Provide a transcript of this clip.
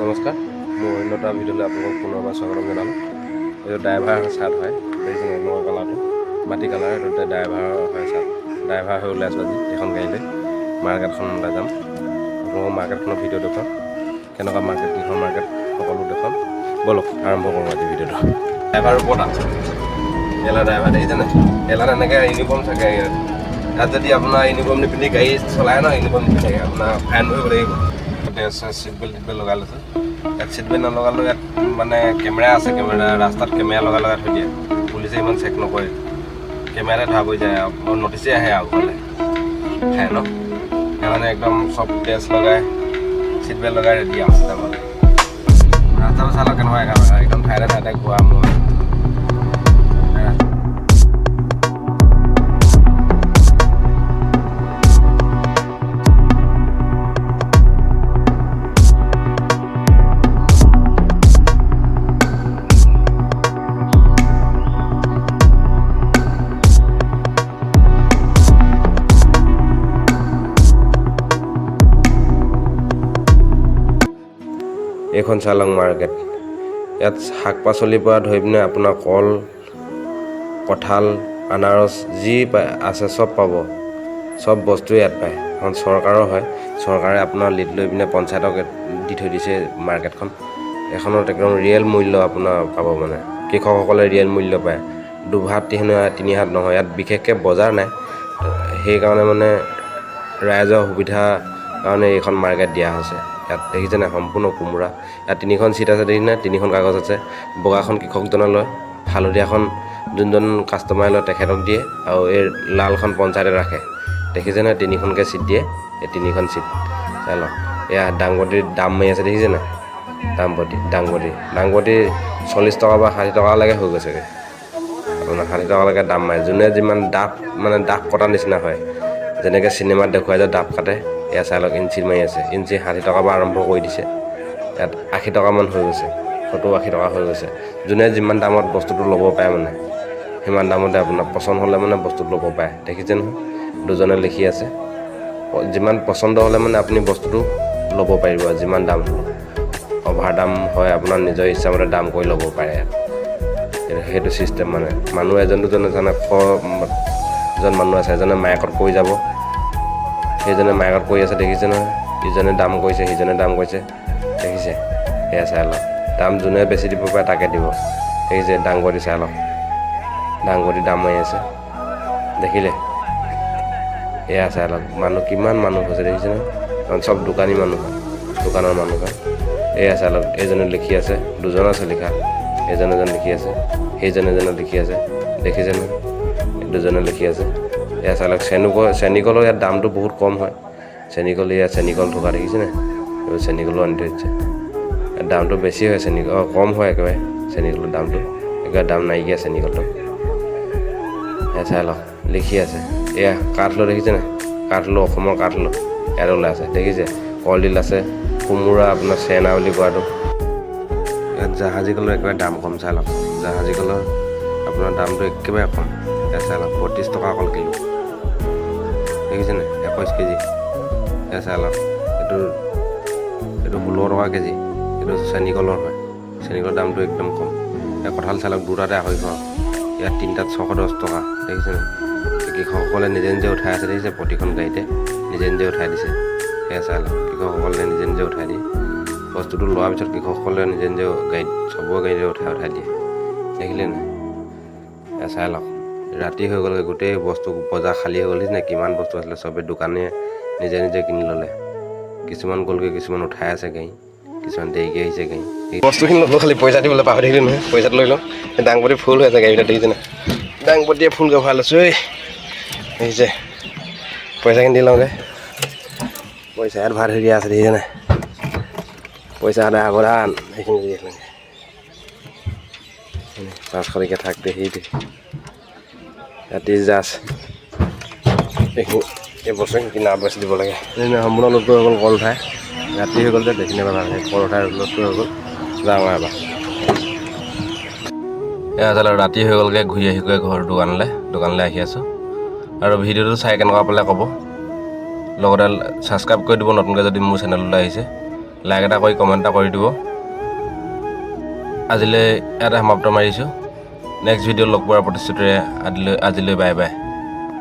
নমস্কাৰ, মোৰ অন্য এটা ভিডিঅ'লৈ আপোনালোকক পুনৰবাৰ স্বাগতম জনালোঁ। এইটো ড্ৰাইভাৰ চাৰ্ট হয়, দেখিছে এনেকুৱা কালাৰটো, মাটি কালাৰ। এইটো ড্ৰাইভাৰৰ হয় চাৰ্ট। ড্ৰাইভাৰ হৈ ওলাই আছোঁ আজি এইখন গাড়ী লৈ মাৰ্কেটখনলৈ যাম। আপোনালোকক মাৰ্কেটখনৰ ভিডিঅ' দেখুৱাম, কেনেকুৱা মাৰ্কেট, কিহৰ মাৰ্কেট, সকলো দেখুৱাম। ব'লক, আৰম্ভ কৰোঁ আজি ভিডিঅ'টো। ড্ৰাইভাৰ ওপৰত এলা ড্ৰাইভাৰ দেখিছেনে? এলাত এনেকৈ ইউনিফৰ্ম থাকে ইয়াত। ইয়াত যদি আপোনাৰ ইউনিফৰ্ম নিপিন্ধি গাড়ী চলাই ন, ইউনিফৰ্ম নিপিন্ধাকে আপোনাৰ ফাইন ভৰিব লাগিব। ড্ৰেছ, চিট বেল্ট টিট বেল্ট লগাই লৈছোঁ। ইয়াত চিট বেল্ট নলগালেও ইয়াত মানে কেমেৰা আছে, কেমেৰা ৰাস্তাত কেমেৰা লগাই লগাই থৈ দিয়ে। পুলিচে ইমান চেক নকৰে, কেমেৰাতে ধৰা পৰি যায় আৰু নটিচেই আহে আৰু ঘৰলৈ ফাইন। সেইকাৰণে একদম চব ড্ৰেছ লগাই, চিট বেল্ট লগাই ৰেডি আৰু যাবলৈ। ৰাস্তাটো চালক কেনেকুৱা একা, একদম ঠাইতে ঠাইতে ঘূৰা মোৰ। এইখন চালং মাৰ্কেট। ইয়াত শাক পাচলিৰ পৰা ধৰি পিনে আপোনাৰ কল, কঁঠাল, আনাৰস যি পায় আছে চব পাব। চব বস্তুৱে ইয়াত পায়। এখন চৰকাৰৰ হয়। চৰকাৰে আপোনাৰ লিড লৈ পিনে পঞ্চায়তক দি থৈ দিছে মাৰ্কেটখন। এইখনত একদম ৰিয়েল মূল্য আপোনাৰ পাব, মানে কৃষকসকলে ৰিয়েল মূল্য পায়। দুভাত তিনি হাত নহয়। ইয়াত বিশেষকৈ বজাৰ নাই, সেইকাৰণে মানে ৰাইজৰ সুবিধাৰ কাৰণে এইখন মাৰ্কেট দিয়া হৈছে। ইয়াত দেখিছে নাই, সম্পূৰ্ণ কোমোৰা। ইয়াত তিনিখন চিট আছে, দেখিছেনে? তিনিখন কাগজ আছে। বগাখন কৃষকজনে লয়, হালধীয়াখন যোনজন কাষ্টমাৰে লয় তেখেতক দিয়ে আৰু এই লালখন পঞ্চায়তে ৰাখে। দেখিছে নাই, তিনিখনকৈ চিট দিয়ে। এই তিনিখন চিট চাই লওক। এয়া দাংবডিৰ দাম মাৰি আছে, দেখিছে নাই? দাংবডি, দাংবডি, দাংবডি 40 টকা বা 60 টকালৈকে হৈ গৈছেগৈ আপোনাৰ। 60 টকালৈকে দাম মাৰে। যোনে যিমান ডাঠ, মানে ডাঠ কটা নিচিনা হয়, যেনেকৈ চিনেমাত দেখুৱাই যে ডাঠ কাটে। এয়া চাই লওক, ইঞ্চি মাৰি আছে। ইঞ্চি 60 টকাৰ পৰা আৰম্ভ কৰি দিছে, ইয়াত 80 টকামান হৈ গৈছে, 70-80 টকা হৈ গৈছে। যোনে যিমান দামত বস্তুটো ল'ব পাৰে, মানে সিমান দামতে আপোনাৰ পচন্দ হ'লে মানে বস্তুটো ল'ব পাৰে। দেখিছে নহয়, দুজনে লিখি আছে। যিমান পচন্দ হ'লে মানে আপুনি বস্তুটো ল'ব পাৰিব, যিমান দাম হ'লেও। অভাৰ দাম হয়, আপোনাৰ নিজৰ ইচ্ছামতে দাম কৰি ল'ব পাৰে ইয়াত। সেইটো ছিষ্টেম। মানে মানুহ এজন দুজন এজনে এজন মানুহ আছে, এজনে মাইকত কৈ যাব, সেইজনে মাইকত কৈ আছে, দেখিছে নহয়? ইজনে দাম কৰিছে, সিজনে দাম কৰিছে, দেখিছে? সেয়া চাই লওক। দাম যোনে বেছি দিব পাৰে তাকে দিব। দেখিছে, দাংবডি চাই লওক, দাংবডি দাম মাৰি আছে, দেখিলে? এয়া চাই লওক, মানুহ কিমান মানুহ হৈছে, দেখিছে নহয়? চব দোকানী মানুহ হয়, দোকানৰ মানুহ হয়। এয়া চাই লওক, এইজনে লিখি আছে, দুজন আছে লিখা। এইজন এজন লিখি আছে, সেইজন এজনে লিখি আছে, দেখিছে নহয়? দুজনে লিখি আছে। এয়া চাই লওক, চেনিকল, চেনিকলৰ ইয়াত দামটো বহুত কম হয়। চেনিকল, এয়া চেনিকল থকা দেখিছেনে? এইবোৰ চেনিকলো আনি থৈ দিছে। ইয়াত দামটো বেছি হয় চেনিকল, অঁ, কম হয় একেবাৰে। চেনিকলৰ দামটো একেবাৰে দাম নাইকিয়া চেনিকলটো। এয়া চাই লওক, লিখি আছে। এয়া কাঠলো দেখিছেনে? কাঠলো, অসমৰ কাঠলো ইয়াত ওলাই আছে, দেখিছে? কলডিল আছে, কোমোৰা, আপোনাৰ চেনা বুলি কোৱাটো। ইয়াত জাহাজী কলৰ একেবাৰে দাম কম, চাই লওক। জাহাজী কলৰ আপোনাৰ দামটো একেবাৰে কম। এয়া চাই লওক, 32 টকা অকল কিলো, দেখিছেনে? 21 কেজি। এয়া চাই লওক, এইটো 16 টকা কেজি। এইটো চেনিকলৰ হয়, চেনিকলৰ দামটো একদম কম। এই কঁঠাল চাই লওক, দুটাতে 250, ইয়াত তিনিটাত 610 টকা, দেখিছেনে? কৃষকসকলে নিজে নিজে উঠাই আছে, দেখিছে? প্ৰতিখন গাড়ীতে নিজে নিজে উঠাই দিছে। সেয়া চাই লওক, কৃষকসকলে নিজে নিজে উঠাই দিয়ে। বস্তুটো লোৱাৰ পিছত কৃষকসকলে নিজে নিজে গাড়ীত, চবৰে গাড়ীতে উঠাই উঠাই দিয়ে, দেখিলে নাই? এয়া চাই লওক, ৰাতি হৈ গ'লগৈ, গোটেই বস্তু বজাৰ খালী হৈ গ'ল, দেখিছেনে? কিমান বস্তু আছিলে, চবে দোকানীয়ে নিজে নিজে কিনি ল'লে। কিছুমান গ'লগৈ, কিছুমান উঠাই আছে গাড়ী, কিছুমান দেৰিকৈ আহিছে গাড়ী। বস্তুখিনি ল'লোঁ, খালি পইচা দিবলৈ পাহৰি থাকিলোঁ নহয়। পইচাটো লৈ লওঁ। দাংবডি ফুল হৈ আছে গাড়ীবিলাক, দেখিছে নাই? দাংবডিয়ে ফুলকৈ ভৰাই লৈছোঁ। ঐ, দেখিছে? পইচাখিনি দি লওঁগৈ। পইচা ইয়াত ভৰাই থৈ দিয়া আছে, দেখিছে নাই? পইচা সদায় সাৱধান, সেইখিনি দি আহিলোঁগৈ। 500 টকীয়া থাক দে, সেইটো ৰাতি জাষ্ট এইখিনি, এই বস্তুখিনি কিনা পইচা দিব লাগে। সম্পূৰ্ণ লোড হৈ গ'ল। কল উঠাই ৰাতি হৈ গ'ল যে, দেখি নাপাবা। কল উঠাই লোড হৈ গ'ল, যাওঁ এবাৰ। এয়া চালে, ৰাতি হৈ গ'লগৈ, ঘূৰি আহি গৈ ঘৰ দোকানলৈ আহি আছোঁ। আৰু ভিডিঅ'টো চাই কেনেকুৱা পালে ক'ব, লগতে ছাবস্ক্ৰাইব কৰি দিব নতুনকৈ যদি মোৰ চেনেললৈ আহিছে। লাইক এটা কৰি কমেণ্ট এটা কৰি দিব। আজিলৈ ইয়াতে সমাপ্ত মাৰিছোঁ। নেক্সট ভিডিঅ' লগ পোৱাৰ প্ৰতিশ্ৰুতিৰে আজিলৈ বাই বাই।